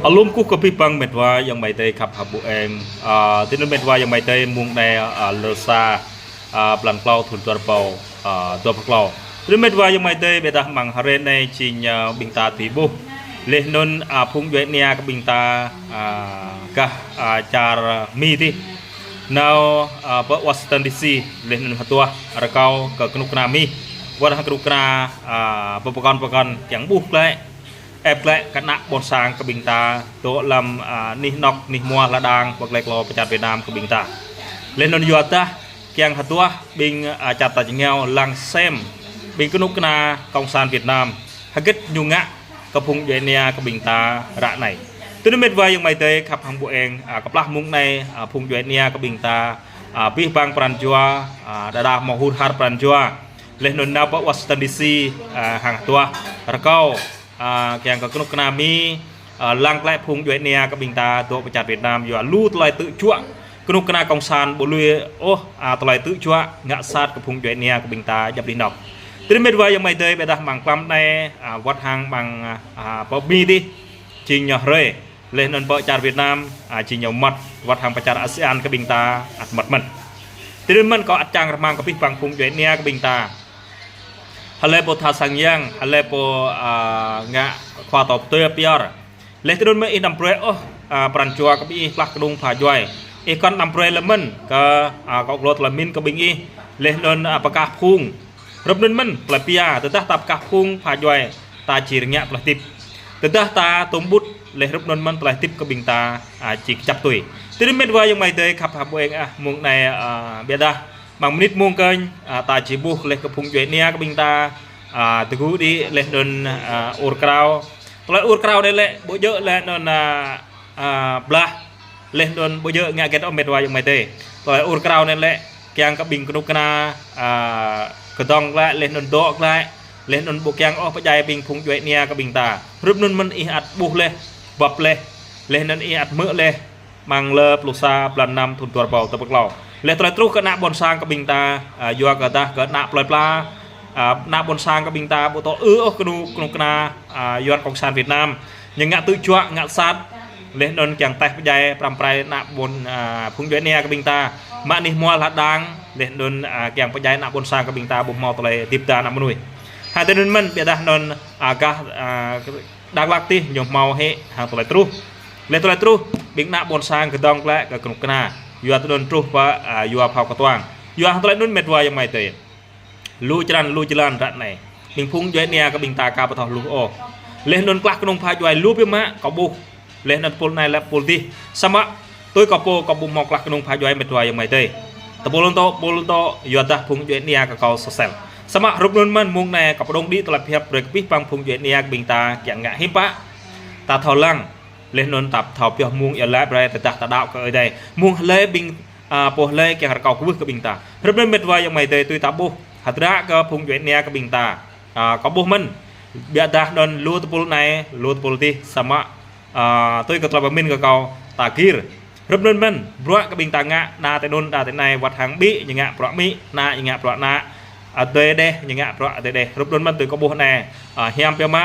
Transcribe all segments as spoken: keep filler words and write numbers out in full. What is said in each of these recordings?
Alum kơkuh kơ abih bang met wa ayŏng amai adơi khăp hăng ƀu eng. Ơ, tui anŭn met wa ayŏng amai adơi mông anai, ơ, lơ sa, ơ, blan klâo thun dua rơbâo, ơ, dua pluh klâo. Tui anŭn met wa ayŏng amai adơi ƀiădah amăng hrơi anai jing, ơ, ƀing ta tui ƀuh. Laih anŭn, ơ, phung djuai ania kơ ƀing ta, ơ, gah, ơ, čar Mi dih. Nao, ơ, pơ Washington D C, laih anŭn hơduah rơkâo kơ kơnuk kơna Mi. Wơ̆t hăng kơnuk kơna, ơ, pơkŏn pơkŏn kiăng ƀuh glaĭ. Ĕp glaĭ kơ ană ƀôn sang kơ ƀing ta, dŏ lăm, ơ, anih anŏk, anih hmua lŏn đang, pơ glai klô pơ čar Việt Nam kơ ƀing ta. Laih anŭn yua dah kiăng hơduah ƀing, ơ, čar ta jơngeo lăng sem ƀing kơnuk kơna Cộng sản Việt Nam. Hơgĕt ñu ngă kơ phung djuai ania kơ ƀing ta ră anai. Tui anŭn met wa ayŏng amai adơi khăp hăng ƀu eng, ơ, kơplah mông anai, ơ, phung djuai ania kơ ƀing ta, ơ, abih bang pran jua, ơ, đơđa hmâo hur har pran jua. Laih anŭn nao pơ Washington D C, ơ, hăng hơduah rơkâo, ơ, kiăng kơ kơnuk kơna Mi, ơ, lăng glaĭ phung djuai ania kơ ƀing ta dŏ pơ čar Việt Nam yua lu tơlơi tơjuă kơnuk kơna Cộng sản ƀu lui ôh, ơ, tơlơi tơjuă ngă sat kơ phung djuai ania kơ ƀing ta djŏp anih anŏk. Tui anŭn met wa ayŏng amai adơi ƀiădah amăng tlam anai, ơ, wơ̆t hăng amăng, ơ, pơ Mi dih jing ñu hrơi. Laih anŭn pơ čar Việt Nam, ơ, jing ñu mơmŏt, wơ̆t hăng pơ čar ASEAN kơ ƀing ta ăt mơmŏt mơ̆n. Tui anŭn mơ̆n kâo ăt čang rơmang kơ abih bang phung djuai ania kơ ƀing ta. Hlơi pô tha sang yang, hlơi pô, ơ, ngă khua tŏ tui pior. Laih tui anŭn mơ̆n ih anăm brơi ôh, ơ, pran jua kơ ƀing ih klah kơnung pha djuai. Ih kŏn anăm brơi lĕ mơ̆n kơ, ơ, kơ glô tơlơi min kơ ƀing ih. Laih anŭn, ơ, pơkah phung. Hrup anŭn mơ̆n tơlơi pia, tơdah ta pơkah phung pha djuai, ta či rơngiă tơlơi hơdip. Tơdah ta tôm ƀut, laih hrup anŭn mơ̆n tơlơi hơdip kơ ƀing ta, ơ, či kơjăp tui. Tui anŭn met wa ayŏng amai adơi khăp hăng ƀu eng, ơ, mông anai, ơ, ƀiădah amăng mơnit mông kơnh, ơ, ta či ƀuh laih kơ phung djuai ania kơ ƀing ta, ơ, tơgŭ đĭ laih anŭn, ơ, ur krao. Tơlơi ur krao anai lĕ, ƀu djơ̆ laih anŭn, ơ, ơ, blah. Laih anŭn ƀu djơ̆ ngă hơgĕt ôh met wa ayŏng amai adơi. Tơlơi ur krao anai lĕ, kiăng kơ ƀing kơnuk kơna, ơ, kơdŏng glaĭ, laih anŭn dŏ glaĭ. Laih anŭn ƀu kiăng ôh pơdjai ƀing phung djuai ania kơ ƀing ta. Hrup anŭn mơ̆n ih ăt ƀuh laih, bưp laih. Laih anŭn ih ăt hmư̆ laih. Amăng lơ pluh sa blan năm thun dua rơbâo dua pluh klâo. Laih tơlơi truh kơ ană ƀôn sang kơ ƀing ta, ơ, yua kơ dah kơ ană plơi pla, ơ, ană ƀôn sang kơ ƀing ta ƀu tŏ ư ôh kơnuk, kơnuk kơna, ơ, Yuan Cộng sản Việt Nam. Ñu ngă tơjuă, ngă sat, laih anŭn kiăng taih pơdjai pram prai ană ƀôn, ơ, phung djuai ania kơ ƀing ta. Mă anih hmua lŏn đang, laih anŭn, ơ, kiăng pơdjai ană ƀôn sang kơ ƀing ta ƀu hmâo tơlơi hơdip ta ană mơnuih. Hăng tui anŭn mơ̆n ƀiădah anŭn, ơ, gah, ơ, Dak Lak dih ñu hmâo hĭ hăng tơlơi truh. Laih tơlơi truh, ƀing ană ƀôn sang kơdŏng glaĭ kơ kơnuk kơna. Yua tui anŭn truh pơ, ơ, yua phao kơtuang. Yua hăng tơlơi anŭn met wa ayŏng amai adơi. Lu črăn, lu jơlan ră anai. Ƀing phung djuai ania kơ ƀing ta aka ƀu thâo hluh ôh. Laih anŭn klah kơnung pha djuai lu biă mă kâo ƀuh. Laih anŭn tơpul anai lĕ tơpul dih. Samơ̆ tui kâo pô kâo ƀu hmâo klah kơnung pha djuai met wa ayŏng amai adơi. Tơpul anŭn tŏ, tơpul anŭn tŏ, yua dah phung djuai ania kơ kâo sơsel. Samơ̆ hrup anŭn mơ̆n mông anai kâo pơdŏng đĭ tơlơi pơhiăp brơi kơ abih bang phung djuai ania kơ ƀing ta kiăng ngă hiư̆m pă. Ta thâo lăng. Laih anŭn ta thâo pioh mông iâu laĭ brơi tơdah ta đaŏ kơ Ơi Adai. Mông hlơi ƀing, ơ, pô hlơi kiăng rơkâo kwưh kơ ƀing ta. Hrup anŭn met wa ayŏng amai adơi tui ta ƀuh. Hơdră kơ phung djuai ania kơ ƀing ta. Ơ, kâo ƀuh mơ̆n. Ƀiădah anŭn lu tơpul anai, lu tơpul dih samơ̆, ơ, tui kơ tơlơi pơmĭn kơ kâo ta gir. Hrup anŭn mơ̆n, bruă kơ ƀing ta ngă, đa tơ anŭn, đa tơ anai, wơ̆t hăng ƀing ñu ngă bruă amĭ, ană ñu ngă bruă ană, adơi adih ñu ngă bruă adơi adih. Hrup anŭn mơ̆n tui kâo ƀuh anai, ơ, hiam biă mă,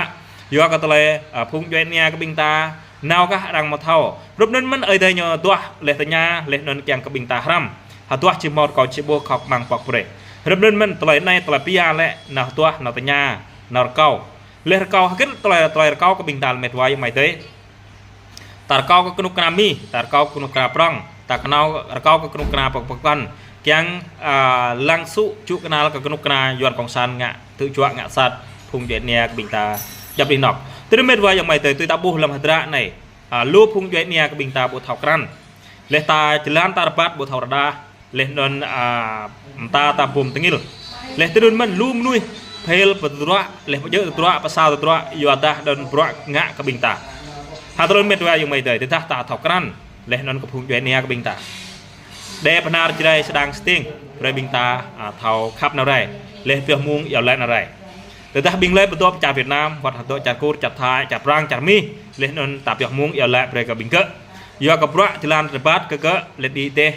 yua kơ tơlơi, ơ, phung djuai ania kơ ƀing ta, nao kah arăng ƀu thâo. Hrup anŭn mơ̆n Ơi Adai ñu duah laih tơña, laih anŭn kiăng kơ ƀing ta hrăm. Hơduah či hmâo rơkâo či ƀuh khŏk amăng pŏk brơi. Hrup anŭn mơ̆n tơlơi anai tơlơi pia lĕ, nao hơduah, nao tơña, nao rơkâo. Laih rơkâo hơgĕt tơlơi, tơlơi rơkâo kơ ƀing ta lĕ met wa ayŏng amai adơi. Ta rơkâo kơ kơnuk kơna Mi, ta rơkâo kơ kơnuk kơna prŏng, ta kơnao rơkâo kơ kơnuk kơna pơk pơkŏn. Kiăng, ơ, lăng sŭ čŭ kơnăl kơ kơnuk kơna Yuan Cộng sản ngă tơjuă ngă sat phung djuai ania kơ ƀing ta djŏp anih anŏk. Tui anŭn met wa ayŏng amai adơi tui ta ƀuh lăm hơdră anai. Ơ, lu phung djuai ania kơ ƀing ta ƀu thâo krăn. Laih ta jơlan ta rơbat ƀu thâo rơđah. Laih anŭn, ơ, mơta ta bum tơngil. Laih tui anŭn mơ̆n lu mơnuih phel pơtơdruă, laih pơjơ̆ tơdruă, pơsao tơdruă, yua dah anŭn bruă ngă kơ ƀing ta. Hăng tui anŭn met wa ayŏng amai adơi, tơdah ta thâo krăn, laih anŭn kơ phung djuai ania kơ ƀing ta. Đe pơnar Jrai Sơdang Stiêng, brơi ƀing ta, ơ, thâo khăp nao rai, laih pioh mông iâu laĭ nao rai. Tơdah ƀing hlơi pơdŏ pơ čar Việt Nam, wơ̆t hơdŏ čar Kur, čar Thái, čar Prang, čar Mi, laih anŭn ta pioh mông iâu laĭ brơi kơ ƀing gơ̆. Yua kơ bruă jơlan rơbat kơ gơ̆, laih đĭ dêh,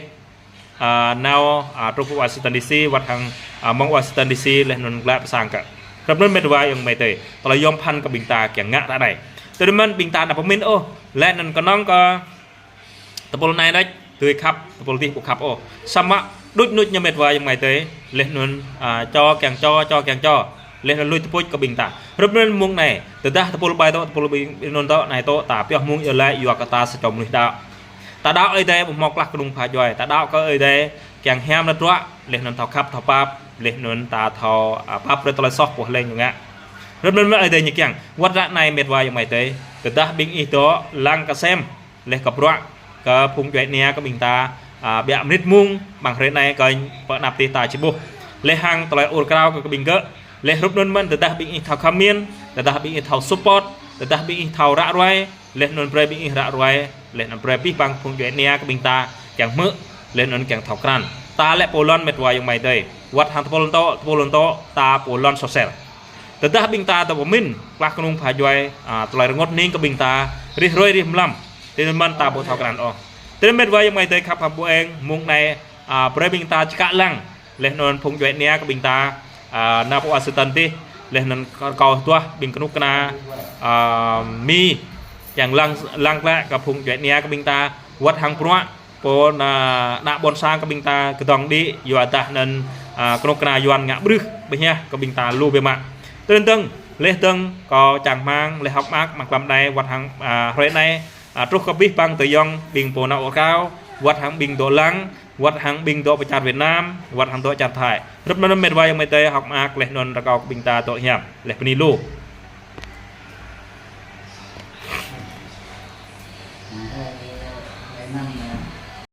ơ, nao, ơ, truh pơ Washington D C, wơ̆t hăng, ơ, mơ̆ng Washington D C, laih anŭn glaĭ pơ sang gơ̆. Hrup anŭn mĕt wa ayŏng amai adơi, tơlơi yom phăn kơ ƀing ta kiăng ngă ră anai. Tơdơi mơ̆n ƀing ta anăm pơmĭn ôh, laih anŭn kơnơ̆ng kơ tơpul anai đôč dưi khăp, tơpul adih ƀu khăp ôh. Samơ̆ đuč nuč ñu mĕt wa ayŏng amai adơi, laih anŭn, a, čô kiăng čô, čô kiăng čô. Laih anŭn lui tơpuč kơ ƀing ta. Hrup anŭn mơ̆ng anai, tơdah tơpul ƀai tŏ, tơpul ƀing anŭn tŏ, anai tŏ, ta pioh mơ̆ng iâu laĭ yua kơ ta sa čô mơnuih đaŏ. Ta đaŏ Ơi Adai ƀu hmâo klah kơnung pha djuai, ta đaŏ kơ Ơi Adai kiăng hiam ană bruă, laih anŭn thâo khăp, thâo pap, laih anŭn ta thâo, a, pap brơi tơlơi soh pô leng ñu ngă. Hrup anŭn mơ̆n Ơi Adai ñu kiăng, wơ̆t ră anai mĕt wa ayŏng amai adơi, tơdah ƀing ih dŏ lăng kơ sem, laih kơ bruă, kơ phung djuai ania kơ ƀing ta, a, ƀiă mơnit mông, ƀăng hrơi anai kơnh pơ anăp tih ta či ƀuh. Laih hăng tơlơi ur krao kơ ƀing gơ̆, laih hrup anŭn mơ̆n tơdah ƀing ih thâo khăm min, tơdah ƀing ih thâo support, tơdah ƀing ih thâo ră ruai, laih anŭn brơi ƀing ih ră ruai, laih anŭn brơi abih bang phung djuai ania kơ ƀing ta, kiăng hmư̆, laih anŭn kiăng thâo krăn. Ta lĕ pô lŏn mĕt wa ayŏng amai adơi, wơ̆t hăng tơpul anŭn tŏ, tơpul anŭn tŏ, ta pô lŏn sosel. Tơdah ƀing ta dŏ pơmĭn, klah kơnung pha djuai, a, tơlơi rơngot hning kơ ƀing ta, rĭm hrơi rĭm mlam, tơdơi mơ̆n ta ƀu thâo krăn ôh. Tơdơi mĕt wa ayŏng amai adơi khăp hăng ƀu eng, mơ̆ng anai, a, brơi ƀing ta čơkă lăng, laih anŭn phung djuai ania kơ ƀing ta, a, nao pơ Washington tih, laih anŭn kơ-, kâo tuah ƀing kơnuk kơna, a, Mi, kiăng lăng, lăng klă kơ phung djuai ania kơ ƀing ta, wơ̆t hăng bruă, pô ană, ană ƀôn sang kơ ƀing ta kơdŏng đĭ, yua dah anŭn, a, kơnuk kơna Yuan ngă bruă, ƀiă hiah kơ ƀing ta lu biă mă. Tơdơi dơ̆ng, laih dơ̆ng, kâo čang rơmang, laih hơ̆k mơak, mơ̆ng mlam anai, wơ̆t hăng, a, hrơi anai, a, truh kơ abih bang tơyŏng, ƀing pô nao ur krao, wơ̆t hăng ƀing dŏ lăng, wơ̆t hăng ƀing dŏ pơ čar Việt Nam, wơ̆t hăng dŏ čar Thái. Hrup anŭn mơ̆n mĕt wa ayŏng amai adơi hơ̆k mơak laih anŭn rơkâo kơ ƀing ta dŏ hiam, laih bơni lu.